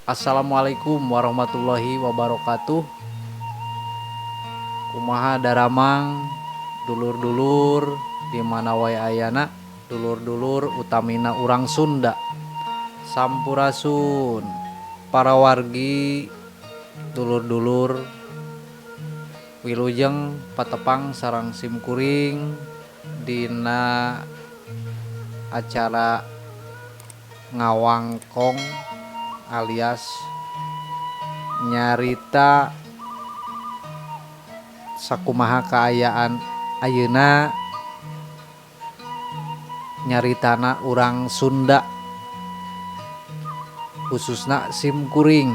Assalamualaikum warahmatullahi wabarakatuh. Kumaha daramang dulur-dulur di mana wae ayana, dulur-dulur utamina urang Sunda. Sampurasun para wargi, dulur-dulur, wilujeng patepang sareng simkuring dina acara ngawangkong alias nyarita sakumaha kaayaan ayeuna, nyaritana urang Sunda khususna simkuring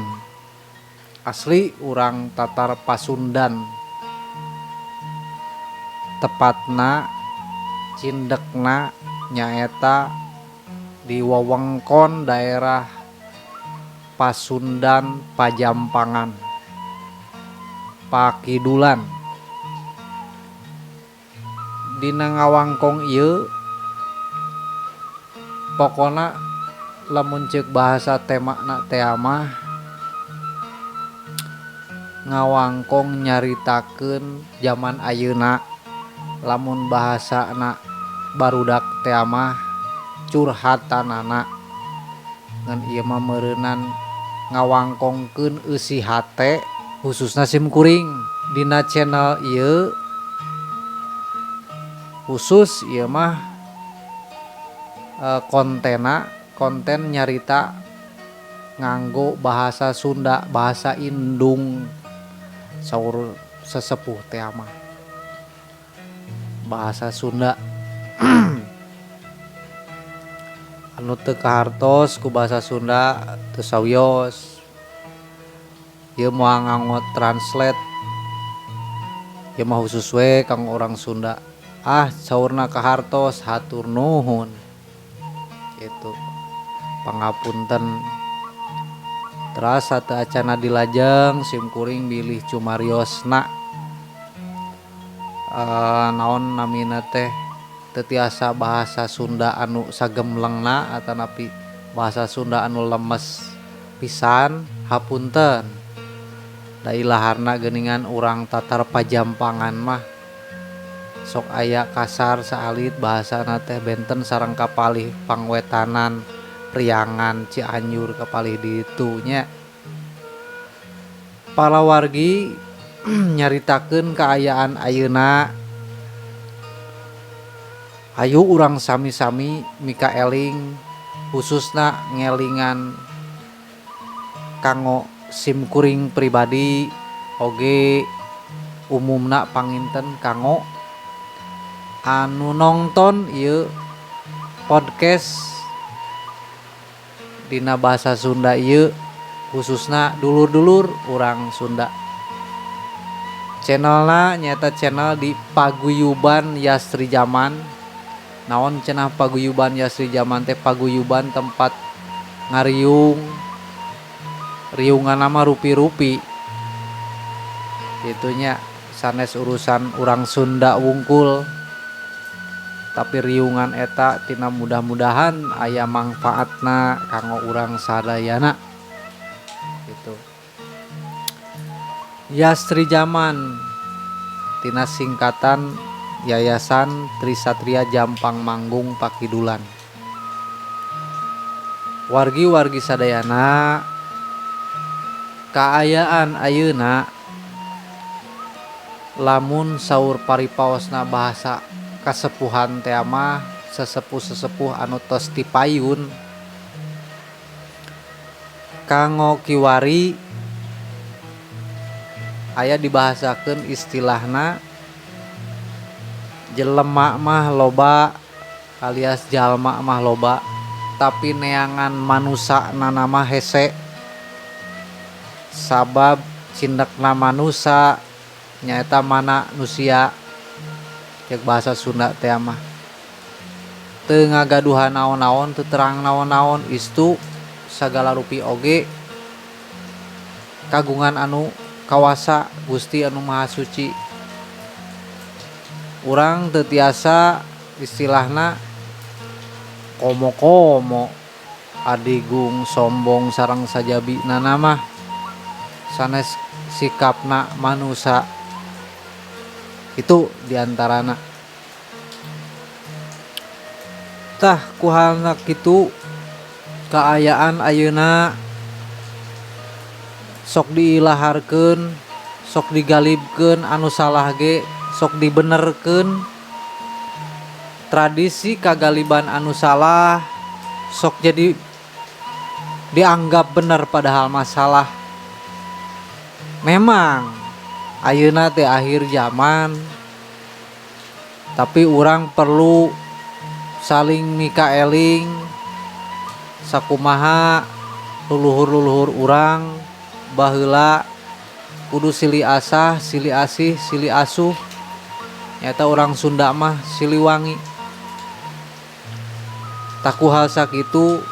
asli urang Tatar Pasundan, tepatna cindekna nyaeta di wewengkon daerah Pasundan Pajampangan Pakidulan. Dina ngawangkong ieu pokona lamun ceuk bahasa temana tea mah ngawangkong nyaritakeun jaman ayeuna, lamun bahasana barudak tea mah curhatanana, ngan ieu mah meureunan ngawangkongkeun eusi hate khususna simkuring dina channel ieu, khusus ieu mah kontena konten nyarita nganggo bahasa Sunda, bahasa indung saur sesepuh tea mah bahasa Sunda. Anu teu kahartos ku bahasa Sunda teu sawios, ieu moal nganggo translate, ieu mah khusus we kanggo urang Sunda. Ah, saurna kahartos, hatur nuhun kitu, pangapunten. Teras sateuacana dilajeng simkuring bilih cumariosna naon namina teh teu tiasa bahasa Sunda anu sagemlengna atanapi bahasa Sunda anu lemes pisan, hapunten da ilaharna geuningan urang Tatar Pajampangan mah sok aya kasar saalit bahasana teh, benten sareng kapalih pangwetanan Priangan Cianjur kapalih ditu nya. Para wargi, nyaritakeun kaayaan ayeuna, hayu urang sami-sami mikaeling, khususna ngelingan kanggo simkuring pribadi oge umumna panginten kanggo anu nongton ieu podcast dina bahasa Sunda ieu, khususna dulur-dulur urang Sunda. Channelna nyaeta channel di Paguyuban Yasri Jaman. Naon cenah Paguyuban Yasri Jaman teh? Paguyuban tempat ngariung, riungan mah rupi-rupi itunya, sanes urusan urang Sunda wungkul, tapi riungan eta tina mudah-mudahan aya mangfaatna kanggo urang sadayana gitu. Yasri Jaman tina singkatan Yayasan Trisatria Jampang Manggung Pakidulan. Wargi-wargi sadayana, kaayaan ayeuna lamun saur paripaosna bahasa kasepuhan teh mah, sesepuh-sesepuh anu tos tipayun kanggo kiwari aya dibahasakeun istilahna jelema mah loba alias jalma mah loba, tapi neangan manusa mah hese, sabab cindekna manusa nyaeta mana nusia. Cek bahasa Sunda teh mah teu ngagaduhan naon-naon, teu terang naon-naon, istu sagala rupi oge kagungan anu kawasa, Gusti anu Maha Suci. Urang teu tiasa istilahna komo-komo. Adigung sombong sareng sajabina mah sanes sikapna manusa. Itu diantarana. Tah ku halna kitu kaayaan ayeuna sok diilaharkeun, sok digalibkeun anu salah ge sok dibenerkeun. Tradisi kagaliban anu salah sok jadi dianggap bener padahal masalah. Memang ayeuna teh akhir zaman, tapi urang perlu saling mikaeling sakumaha luluhur-luluhur urang baheula kudu silih asah, silih asih, silih asuh. Nyata urang Sunda mah Siliwangi. Tah ku hal sakitu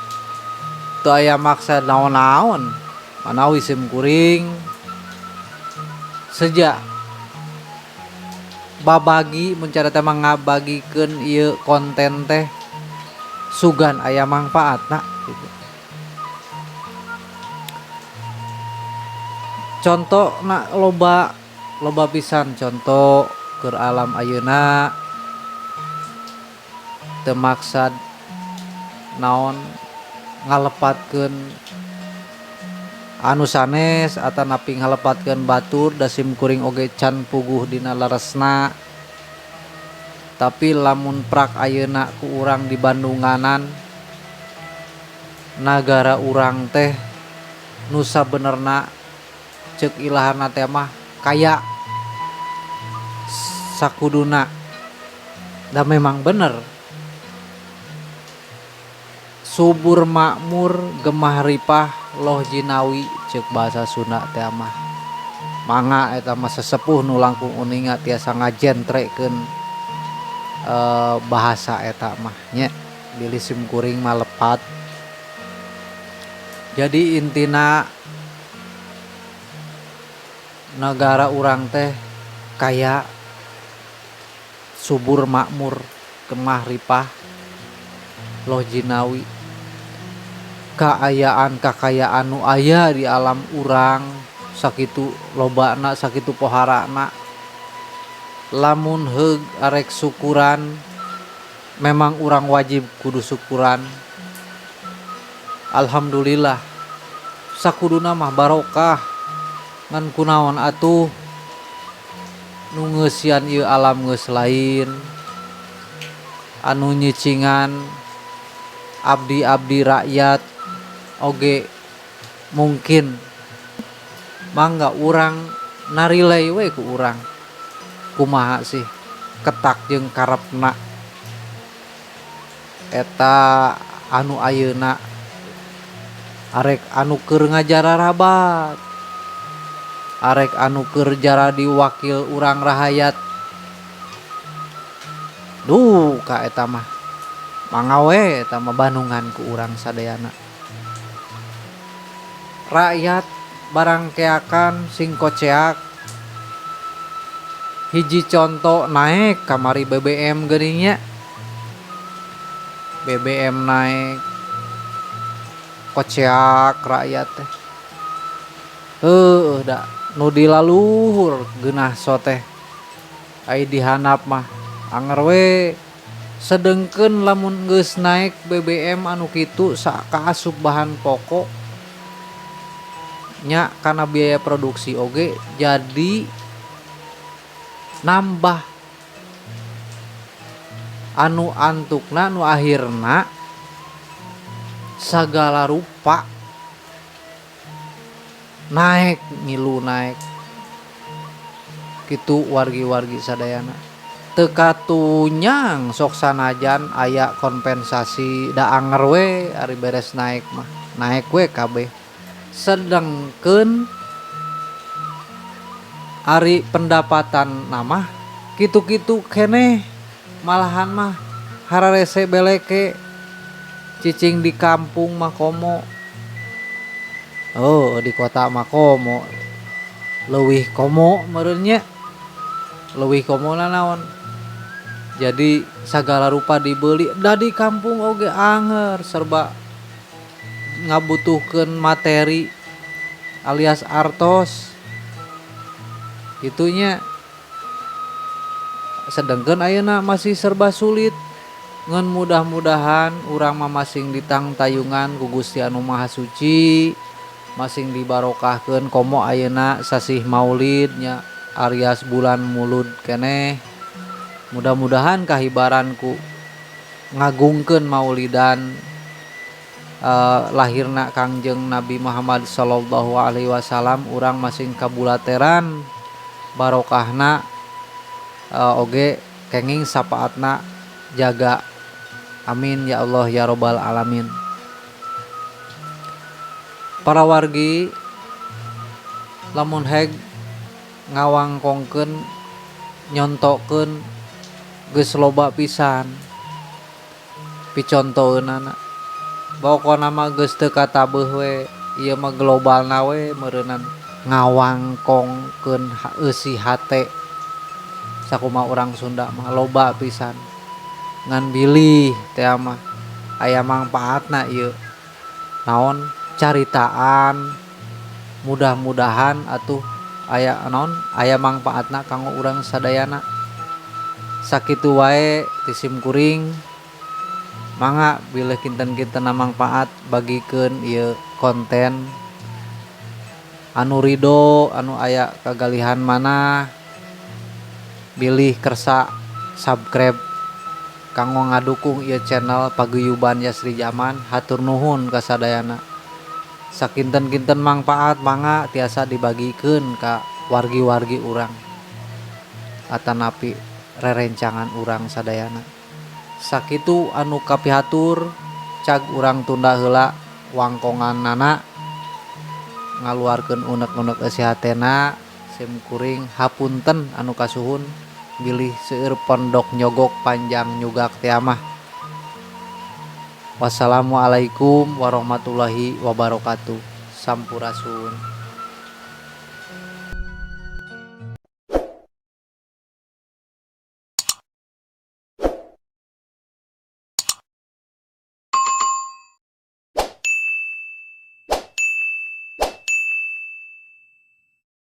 teu aya maksa naon-naon, manawi sim kuring sejak babagi mun cara teh mah ngabagikeun ieu konten teh sugan aya mangpaatna gitu. Contoh na loba loba pisan contoh keur alam ayeuna teu maksad naon ngalepatkeun anu sanes atanapi ngalepatkeun batur da sim kuring oge can puguh dina leresna. Tapi lamun prak ayeuna ku urang di Bandunganan, nagara urang teh nu sabenerna ceuk ilahana teh mah kaya sakuduna. Da memang bener subur makmur gemah ripah loh jinawi ceuk bahasa Sunda teh mah. Mangga eta mah sesepuh nu langkung uninga tiasa ngajentrekeun bahasa eta mah nya bilih sim kuring mah lepat. Jadi intina nagara urang teh kaya subur makmur gemah ripah loh jinawi. Kaayaan kakayaan nu aya di alam urang sakitu lobana sakitu poharana. Lamun heug arek syukuran memang urang wajib kudu syukuran. Alhamdulillah sakuduna mah barokah ngan kunaon atuh nu ngeusian ieu alam geus lain anu nyicingan abdi-abdi rakyat oge mungkin mangga urang narilai we ku urang kumaha sih ketak jeung karepna eta anu ayeuna arek anu keur ngajararabat arek anu keur jaradi wakil urang rahayat. Duh ka eta mah mangga we eta mah bandungan ku urang sadayana. Rakyat barang keakan sing koceak. Hiji contoh naik kamari BBM geuning nya. BBM naik koceak rakyat teh. Heueuh da nu dilaluhur geunah so teh. Ai dihandap mah anger we. Sedengkeun lamun geus naik BBM anu kitu kaasup bahan pokok nya kana biaya produksi oge jadi nambah anu antukna nu akhirna sagala rupa naik ngilu naik kitu wargi-wargi sadayana. Teu katunyang sok sanajan aya kompensasi da anger we ari beres naik mah naik we kabeh. Sedengkeun ari pendapatan namah kitu-kitu keneh malahan mah hararese beleke cicing di kampung mah komo. Oh di kota mah komo leuwih komo meureun nya leuwih komo naon. Jadi sagala rupa dibeli da di kampung oge anger serba ngabutuhkeun materi alias artos itunya. Sedangkan ayeuna masih serba sulit, ngan mudah-mudahan urang mah masing ditangtayungan ku Gusti Anu Maha Suci, masing dibarokahkeun, komo ayeuna sasih Maulid nya alias bulan Mulud keneh. Mudah-mudahan kahibaran ku ngagungkeun Maulidan lahirna Kangjeng Nabi Muhammad sallallahu alaihi wasallam, urang masing kabulateran barokahna oge kenging sapaatna jaga. Amin ya Allah ya robbal alamin. Para wargi, lamun heg ngawangkongkeun, nyontokeun, geus loba pisan picontoeunana. Pokona mah geus teu katabeuh we, ieu mah globalna we meureunan ngawangkongkeun eusi hate. Sakumaha urang Sunda mah loba pisan, ngan bilih teh mah aya mangpaatna ieu naon caritaan. Mudah-mudahan atuh aya naon aya mangpaatna kanggo urang sadayana. Sakitu wae ti sim kuring. Mangga bilih kinten-kinten mangpaat, bagikeun ieu konten. Anu ridho, anu aya kagalihan manah, bilih kersa subscribe kanggo ngadukung ieu channel Paguyuban Yasri Jaman. Hatur nuhun kasadayana. Sakinten-kinten mangpaat, mangga tiasa dibagikeun ka wargi-wargi urang atanapi rerencangan urang sadayana. Sakitu anu kapihatur. Cag urang tunda heula wangkonganana, ngaluarkeun unek-unek eusi hatena. Sim kuring hapunten anu kasuhun, bilih seueur pondok nyogok panjang nyugak teh mah. Wassalamualaikum warahmatullahi wabarakatuh. Sampurasun.